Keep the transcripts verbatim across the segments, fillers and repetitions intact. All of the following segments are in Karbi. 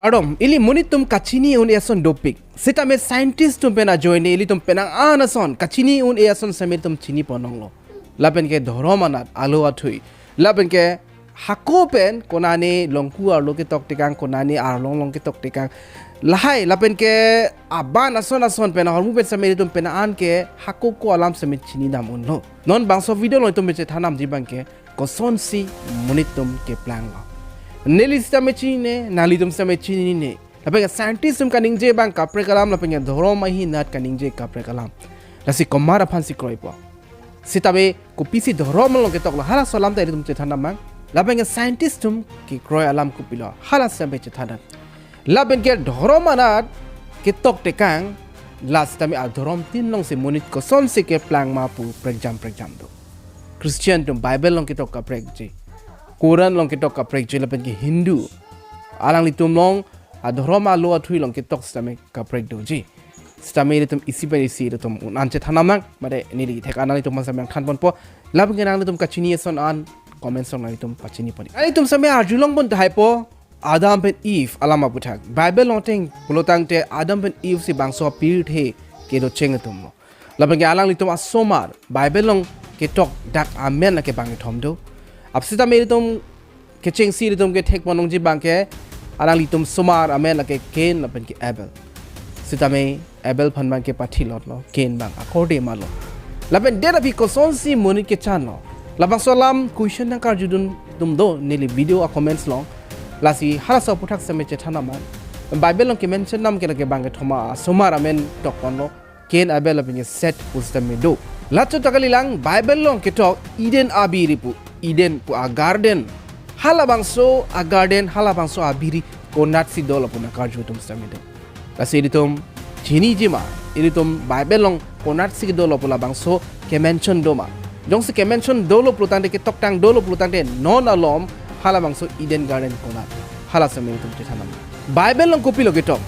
Kardom, ili monit atum kachini un-e ason dopik. Sitame scientist atum pen ajoine ilitum penang an ason kachini un-e ason sitame ilitum chini pon longlo. Lapen ke dhorom anat alo athui. Lapen ke hako pen konane longku arlo ketok tekang, konane arlong along ketok tekang. Lahai lapen ke aban ason ason pen ahormu pen sitame ilitum penang an ke hako ko alam sitame chini dam unlo. Non bangso video along itum pen chethan damji abang ke kosonsi monit atum keplanglo. Neli sitame chinine, nanglitum sitame chinine. Lapen ke scientist atum kaningje abang kaprek alam, lapen ke dhorom ahin anat kaningje kaprek alam. Lasi komat aphansi kroipo? Sitame kopisi dhorom along ketoklo, halaso alam ta ilitum chethan dam abang. Lapen ke scientist atum kekroi alam kopilo, hala sitame chethan dam. Lapen ke dhorom anat ketok tekang, la sitame adhorom tin alongsi monit kosonsi keplang ma pu prekjam prekjam do. Christian atum Bible along ketok kaprekji, Quran along ketok kaprekji, lapen ke Hindu, alanglitum along adhorom alo athui along ketok sitame kaprek doji. Sitame ilitum isi pen isi ilitum un-an chethan dam nang, mate neli thek an nanglitum aphan sitame nangthan ponpo. Lapen ke nanglitum kachini ason an comment along nanglitum pachini pon. Nanglitum sitame arjulong pon tahaipo, Adam pen Eve alam aputhak. Bible along ateng pulotangte Adam pen Eve si bangso apirthe kedo cheng atumlo. Lapen ke alanglitum asomar Bible along ketok dak amen lake bangkethom do. Apsitame ilitum kechengsi ilitum kethek pon longji abang ke alanglitum asomar amen lake Cain lapen ke Abel. Sitame Abel aphan abang ke pathilotlo, Cain abang akorde malo. Lapen det aphi kosonsi monit kechanlo? Labangso alam question nangkarjudun atum do neli video a comments along. Lasi halaso aputhak sitame chethan dam nang. Bible along kemention dam ke lake bangkethom asomar amen tok ponlo, Cain, Abel lapen ke Seth pu sitame do. Lachot ta kalilang, Bible along ketok Eden abiri pu, Eden pu agarden. Halabangso agarden, halabangso abiri konatsi dolo pu nangkarju atum sitame do. Lasi ilitum chiniji ma, ilitum Bible along konatsi dolo pu labangso kemention do ma? Jongsi kemention dolo pulotangte, ketoktang dolo pulotangte, non alom halabangso Eden garden konat? Hala sitame ilitum chethan dam. Bible along kopilo ketok?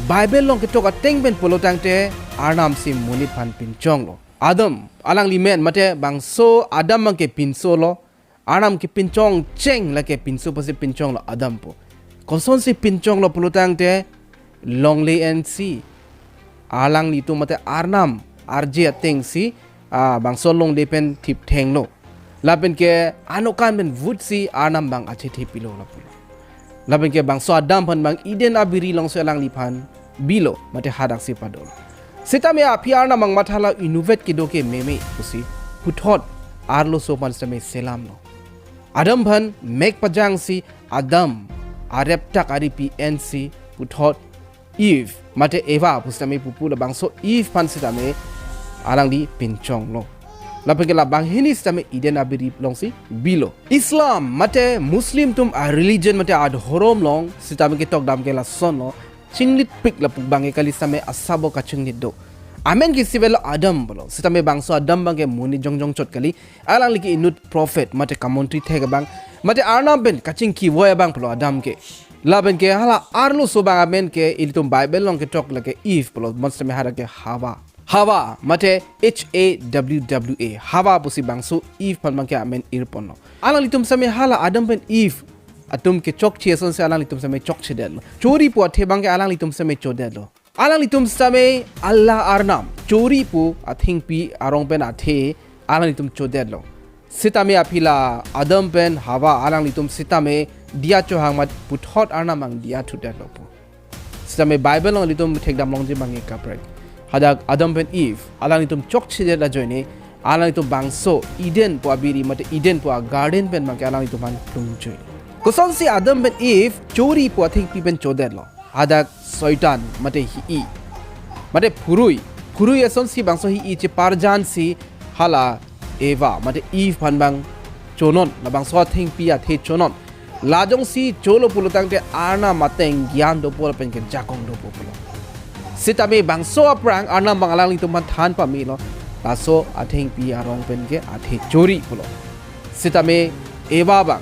Bible along ketok ateng pen pulotangte Arnam si monit aphan pinchonglo. Adam, alangli men mate bangso Adam abang ke pinsolo. Arnam kepinchong cheng lake pinso pusi pinchonglo Adam pu. Kosonsi pinchonglo pulotangte, longle ensi, alanglitum mate Arnam arje atengsi, ah, bangso longle pen thipthenglo. Lapen ke anokan pen vutsi Arnam abang achethe pilo lapulo. Lapen ke bangso Adam aphan abang Eden abiri alongsi alangliphan bilo, mate hadaksi padolo. Sitame aphi Arnam abang mathala inutvet kedo ke meme pusi puthot arloso aphan sitame selamlo. Adam aphan mek pajangsi Adam areptak aripi ensi puthot Eve mate Eva pu sitame pupu, labangso Eve aphan sitame alangli pinchonglo. Lapen ke la banghini sitame Eden abiri alongsi bilo. Islam mate Muslim atum a religion mate adhorom along sitame ketok dam ke lasonlo, chinglitpik lapu abang ke kali sitame asabo kachinglitdo. Amen ke isivet lo Adam pulo. Sitame bangso Adam abang ke monit jongjong chot kali. Alangli ke inut prophet mate kamontri thek abang, mate Arnam pen kachingki voi abang pulo Adam ke. Lapen ke hala arloso abang amen ke ilitum Bible along ketok lake Eve pulo, bonsitame hadak ke Hawa. Hawa mate H A W W A, Hawa pusi bangso Eve aphan abang ke amen irponlo. Alanglitum sitame hala Adam pen Eve atum kechokche asonsi alanglitum sitame chokchedetlo. Chori pu athe abang ke alanglitum sitame chodetlo. Alanglitum sitame Allah Arnam chori pu athengpi arong pen athe alanglitum chodetlo. Sitame aphi la Adam pen Hawa alanglitum sitame diya chohang amat puthot Arnam abang diya thudetlo pu. Sitame Bible along ilitum thekdam longji abang ke kaprek. Hadak Adam pen Eve alanglitum chokchedet ajoine alanglitum bangso Eden pu abiri mate Eden pu agarden pen abang ke alanglitum aphan plungjui. Kosonsi Adam pen Eve chori pu athengpi pen chodetlo? Hadak Soitan mate hi-i, mate phurui, phurui asonsi bangso hi-i cheparjansi hala Eva mate Eve aphan abang chonon, labangso athengpi athe chonon. La jongsi cholo pulotangte Arnam ateng gyan dopo lapen ke jakong dopo pulo. Sitame bangso aphrang Arnam abang alanglitum aphan than pamelo, laso athengpi arong pen ke athe chori pulo. Sitame Eva abang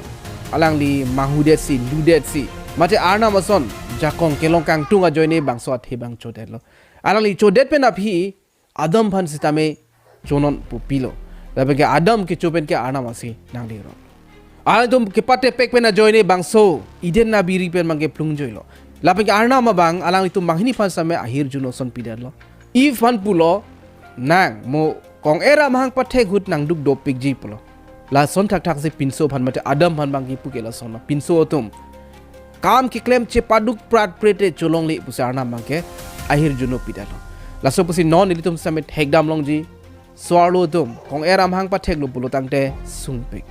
alangli manghudetsi, ludetsi, mate Arnam ason jakong kelong kangtung ajoine bangso athe abang chodetlo. Alangli chodet pen aphi Adam aphan sitame chonon pu pilo. Lapen ke Adam kecho pen ke Arnam asi nanglirong. Alangtum kepatepek pen ajoine bangso Eden abiri pen abang ke plungjuilo. Lapen ke Arnam abang alanglitum banghini aphan sitame ahirjuno ason pidetlo. Eve aphan pulo, nang mo kong-er amahang pathek ahut nangduk dopikji pulo. Lason thakthaksi pinso aphan mate Adam aphan abang kipu ke lasonlo. Pinso atum, kam keklem chepaduk pratpre te cholongle pusi Arnam abangke ahirjuno pidetlo. Laso pusi non ilitum sitame thekdam longji, so-arlo atum kong-er amahang patheklo pulotangte sungpik.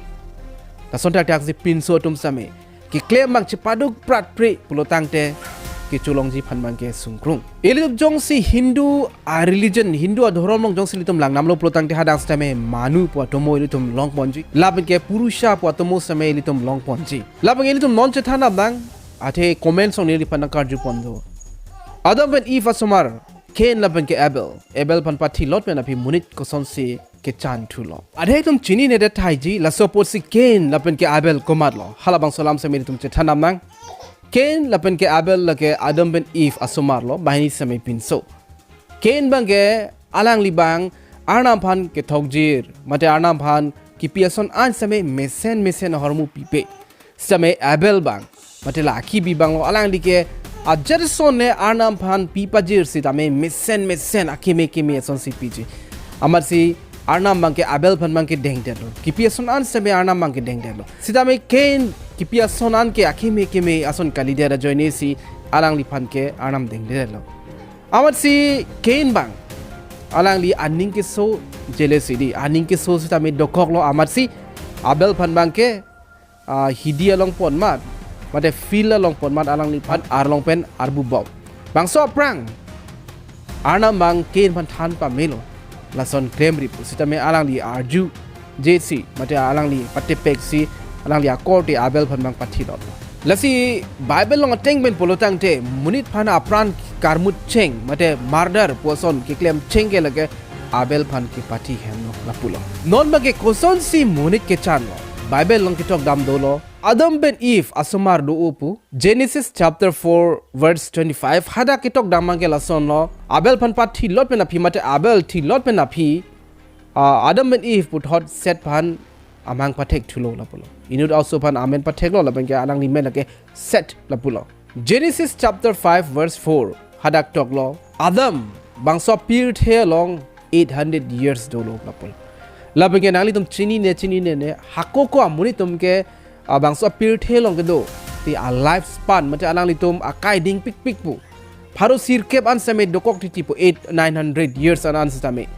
Lason thakthaksi pinso atum sitame keklem abang chepaduk pratpre pulotangte kecholongji aphan abangke sungkrung. Ilitum jongsi Hindu a-religion, Hindu adhorom along jongsi ilitum langdamlo pulotangte hadak sitame manu pu atomo ilitum longponji. Lapen ke purusha pu atomo sitame ilitum longponji. Lapen ke ilitum non chethan abang, athe comment along neliphan nangkarjupon do. Adam pen Eve asomar, Cain lapen ke Abel. Abel aphan pathilot pen aphi monit kosonsi kechan thulo. Athe itum chininedet thaiji, laso apotsi Cain lapen ke Abel komatlo. Halabangso alam sitame ilitum chethan damnang. Cain lapen ke Abel lake Adam pen Eve asomarlo, banghini sitame pinso. Cain abangke alangli abang Arnam aphan kethokjir, mate Arnam aphan kipi ason an sitame mesen mesen ahormu pipe. Sitame Abel abang, mate la akhibi abanglo, alangli ke ajat ason ne Arnam aphan pipajir sitame mesen mesen akeme keme asonsi piji. Amatsi Arnam abangke Abel aphan abangke dengdetlo. Kipi ason an sitame Arnam abangke dengdetlo. Sitame Cain kipi ason an ke akeme keme ason kalidet ajoinesi alangliphan ke Arnam dengdetlo. Amatsi Cain abang, alangli aning keso, jealousy di, aning keso sitame dokoklo, amatsi Abel aphan abangke, ah, hidi along ponmat, mate field along ponmat alangliphan arlong pen arbubom. Bangso aphrang Arnam abang Cain aphan than pamelo, lason klemri pu sitame alangli arjujesi, mate alangli patepeksi, alangli akorte Abel aphan abang pathilot. Lasi Bible along ateng pen pulotangte monit aphan apran karmut cheng, mate murder pu ason keklem cheng ke lake Abel aphan kepathi hemlo lapulo. Non abangke kosonsi monit kechanlo? Bible along ketok dam dolo. Adam pen Eve asomar do-o pu. Genesis chapter four verse twenty-five hadak ketok dam abangke lasonlo. Abel aphan pathilot pen aphi mate Abel thilot pen aphi, ah, Adam pen Eve puthot Seth aphan amahang pathek thulo lapulo. Inut a-oso aphan amen patheklo, lapen ke alangli men lake Seth lapulo. Genesis chapter five verse four hadak toklo, Adam bangso pirthe along eight hundred years dolo lapulo. Lapen ke nanglitum chinine chinine ne, hako ko amonit atum ke, ah, bangso pirthe along kedo, ti a-life span, mate alanglitum akai dingpikpik pu, pharo sirkep an sitame dokok titi pu, eight, nine hundred years an an sitame.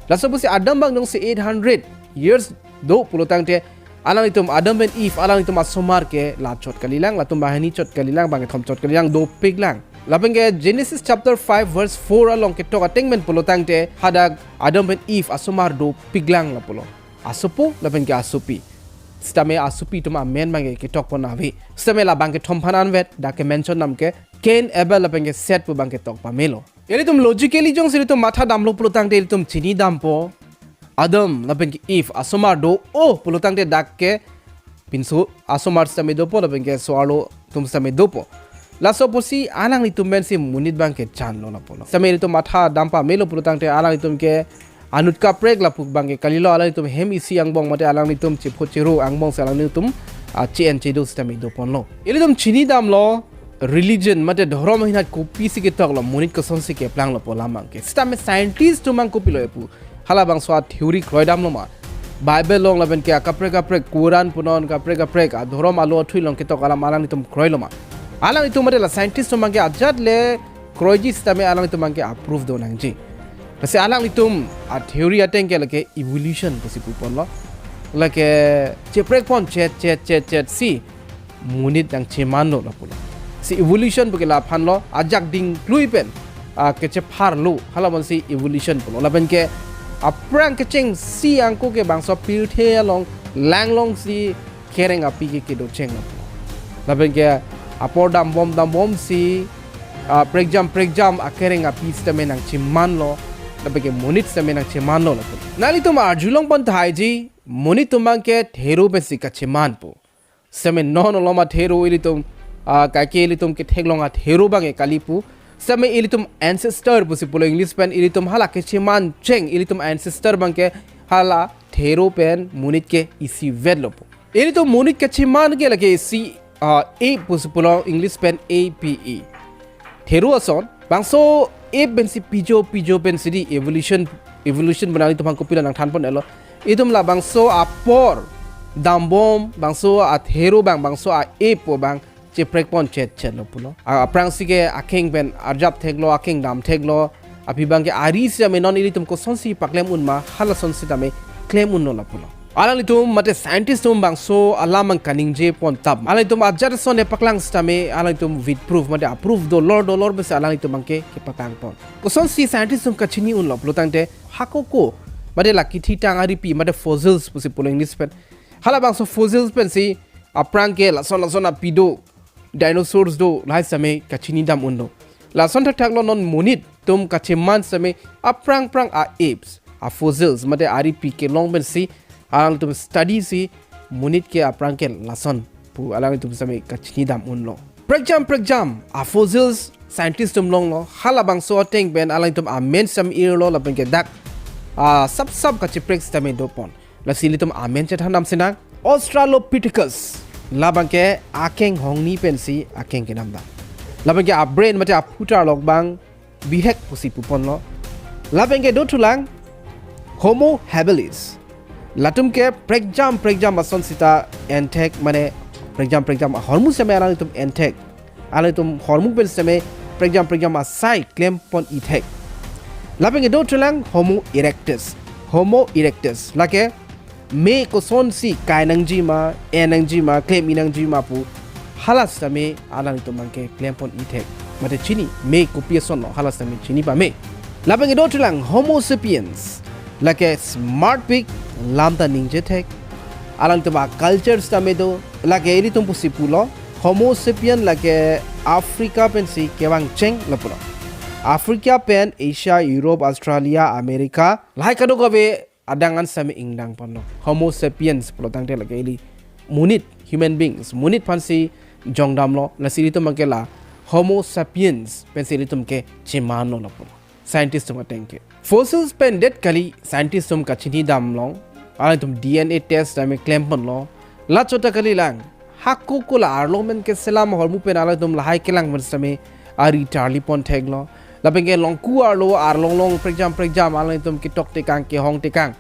Laso pusi Adam abang jongsi eight hundred years do pulotangte, alanglitum Adam pen Eve, alanglitum asomar ke la chot kalilang, latum banghini chot kalilang, bangkethom chot kalilang, dopiklang. Lapen ke Genesis chapter five verse four along ketok ateng pen pulotangte, hadak Adam pen Eve asomar dopiklang lapulo. Asopo lapen ke asopi. Sitame asopi atum amen abangke ketokpon ave. Sitame la bangkethom aphan anvet dak ke-mention dam ke, Cain, Abel lapen ke Seth pu abangke tok pamelo. Ilitum logically jongsi ilitum matha damlo pulotangte ilitum chini dampo, Adam lapen ke Eve asomar do-o pulotangte dak ke pinso asomar sitame dopo, lapen ke so-arlo atum sitame dopo. Laso pusi alanglitum pensi monit abangke chanlo lapulo. Sitame ilitum matha dam pamelo pulotangte alanglitum ke anut kaprek lapu abangke kalilo, alanglitum hem isi angbong mate alanglitum chepho chero angbongsi alanglitum, ah, che-en chedo sitame doponlo. Ilitum chini damlo religion mate dhorom ahinat kopisi ketoklo, monit kosonsi keplanglo pu alam abangke. Sitame scientist atum abang kopilo epu, halabangso a-theory kroi damlo ma? Bible along lapen ke akaprek kaprek, Quran punon, kaprek kaprek adhorom alo athui along ketok alam alanglitum kroilo ma? Alanglitum mate la scientist atum abangke ajat le kroiji sitame alanglitum abangke a-proof do nangji. Lasi alanglitum a-theory ateng ke lake evolution pusi puponlo. Lake cheprekpon chet chet chet chet si monit nangchemanlo lapulo. Si evolution puke laphanlo, ajak dingklui pen, ah, kechepharlo, halabonsi evolution pulo. Lapen ke aphrang kechengsi ako ke bangso pirthe along langlongsi kereng api ke kedo cheng lapulo. Lapen ke apor dambom dambomsi, ah, prekjam prekjam akereng api sitame nangchemanlo, lapen ke monit sitame nangchemanlo lapulo. Nanglitum arjulongpon thaiji, monit atum abangke thero pensi kacheman pu. Sitame non olom athero ilitum, ah, kaike ilitum ketheklong athero abangke kali pu. Sitame ilitum ancestor pusi pulo English pen, ilitum hala kecheman cheng, ilitum ancestor abangke hala thero pen monit ke isivetlo pu. Ilitum monit kecheman ke lake isi, ah, ape pusi pulo English pen, A P E. Thero ason, bangso ape pensi pijo, pijo pensi di evolution, evolution pu nanglitum aphan kopilo nangthanpon-etlo. Itum labangso apor dambom, bangso athero abang, bangso a-ape abang cheprekpon chetchetlo pulo. A-, aphrangsi ke akheng pen arjap theklo, akheng dam theklo. Aphi abangke ari sitame non ilitum kosonsi paklem un ma, halason sitame klem unlo lapulo. Alanglitum mate scientist atum bangso alam abang kaningjepon tap. Alanglitum ajat ason nepaklang sitame alanglitum with proof mate a-proof dolor dolor pensi alanglitum abangke kepatangpon. Kosonsi scientist atum kachini unlo pulo tangte, hakoko mate la kethitang aripi mate fossils pusi pulo English pen. Halabangso fossils pensi aphrang ke lason lason api do, dinosaurs do, lahai sitame kachini dam unlo. Lason thakthaklo non monit atum kacheman sitame aphrang aphrang a-apes, a-fossils mate aripi kelong pensi alanglitum study si monit ke aphrang ke lason pu alanglitum sitame kachini dam unlo. Prekjam prekjam a-fossils scientist atum longlo, halabangso ateng pen alanglitum amen sitame irlo lapen ke dak, ah, sap sap kacheprek sitame dopon. Lasi ilitum amen chethan dam sinang. Australopithecus. Labangke akheng hongni pensi akheng kedam dam. Labangke a-brain mate aphutar lok abang bihek pusi puponlo. Labangke dothulang Homo habilis. Latum ke prekjam prekjam ason sita enthek mane prekjam prekjam ahormu sitame alanglitum enthek. Alanglitum hormu pen sitame prekjam prekjam asai klempon ithek. Labangke dothulang Homo erectus. Homo erectus. Lake me kosonsi kai nangji ma, en nangji ma, klem-i nangji ma pu. Hala sitame alanglitum abangke klempon ithek. Mate chini, me kopi asonlo, hala sitame chini pame. Labangke dothulang Homo sapiens. Lake smart pik, lam ta ningje thek. Alanglitum a-culture sitame do, lake ilitum pusi pulo. Homo sapien lake Africa pensi kevang cheng lapulo. Africa pen Asia, Europe, Australia, America, lahai kadokave adang an sitame ingdangponlo. Homo sapiens pulo tangte lake ili monit, human beings, monit aphansi jongdamlo, lasi ilitum abangke la Homo sapiens pensi ilitum ke chemanlo lapulo scientist atum ateng ke. Fossils pen det kali scientist atum kachini dam long. Alanglitum D N A test sitame klemponlo. La chot ta kalilang. Hakoko la arlo men keselam ahormu pen alanglitum lahai kelang pen sitame ari tarlipon theklo. Lapen ke longku arlo arlong long prekjam prekjam alanglitum ketok tekang kehong tekang.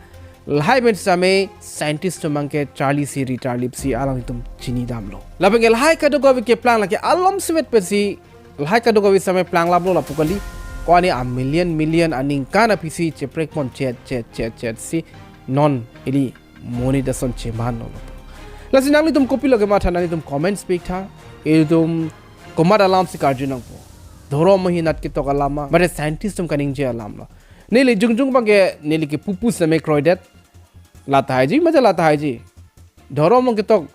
Lahai pen sitame scientist atum abangke charli si ri tarlip si alanglitum chini damlo. Lapen ke lahai kadokave keplang lake alam semet pensi lahai kadokave sitame planglaplo lapu kali. Ko-an a-million million aningkan aphisi cheprekpon chet chet chet chet si non ili monit ason chemanlo. Lasi nanglitum kopilo kematha, nanglitum comments piktha. Ilitum komat alamsi karju nangpo? Dhorom ahinat ketok alam ma, mate scientist atum kaningje alamlo? Neli jongjong abangke neli ke pupu sitame kroidet. La tahai ji, mate la tahai ji. Dhorom along ketok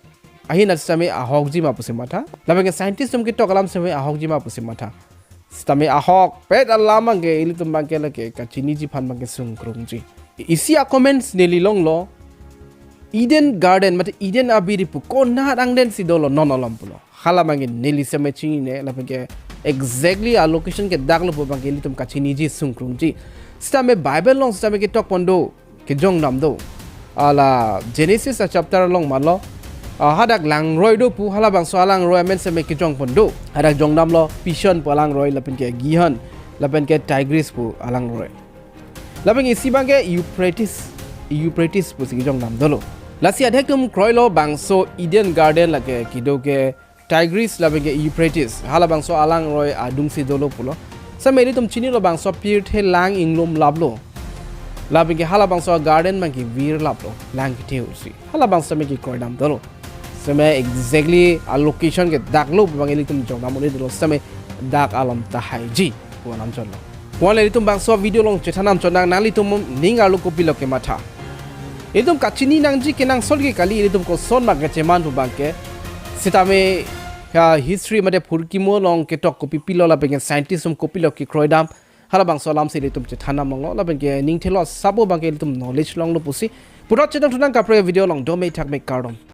ahinat sitame ahokji ma pusi matha. Lapen ke scientist atum ketok alam sitame ahokji ma pusi matha. Sitame ahokpet alam abangke ilitum abangke lake kachiniji aphan abangke sungkrungji. Isi a-comments neli longlo, Eden Garden mate Eden abiri pu konat angden si dolo non alam pulo. Hala abangke neli sitame chinine, lapen ke exactly a-location ke daklo pu abangke ilitum kachiniji sungkrungji. Sitame Bible along sitame ketokpon do, kejongdam do. Hala Genesis a-chapter along malo. Ah, hadak langroi do pu, halabangso alangroi amen sitame kejongpon do. Hadak jongdamlo Pishon pu alangroi, lapen ke Gihon, lapen ke Tigris pu alangroi. Lapen isi abangke Euphrates, Euphrates pusi kejongdam dolo. Lasi adhek atum kroilo bangso Eden Garden lake kedo ke Tigris lapen ke Euphrates, halabangso alangroi adungsi dolo pulo. Sitame ilitum chinilo bangso pirthe lang inglum laplo. Lapen ke halabangso garden abangke virlaplo, lang kethe-osi. Halabangso sitame kekroidam dolo. Sitame exactly a-location ke daklo pu abang ilitum jongdam un-e dolo, sitame dak alam tahaiji pu alam chotlo. Ko-an ilitum bangso video along chethan nam chot nang, nanglitum ning arlo kopilo kematha? Ilitum kachini nangji kenangsot ke kali, ilitum koson abangke cheman pu abangke. Sitame ya history mate phurkimo along ketok kopi pilo lapen ke scientist atum kopilo kekroidam, halabangso alamsi ilitum chethan nam longlo, lapen ke ning thelo sabo abangke ilitum knowledge longlo pusi. Puthot chetong thu nang kaprek video along, dome thakme kardom.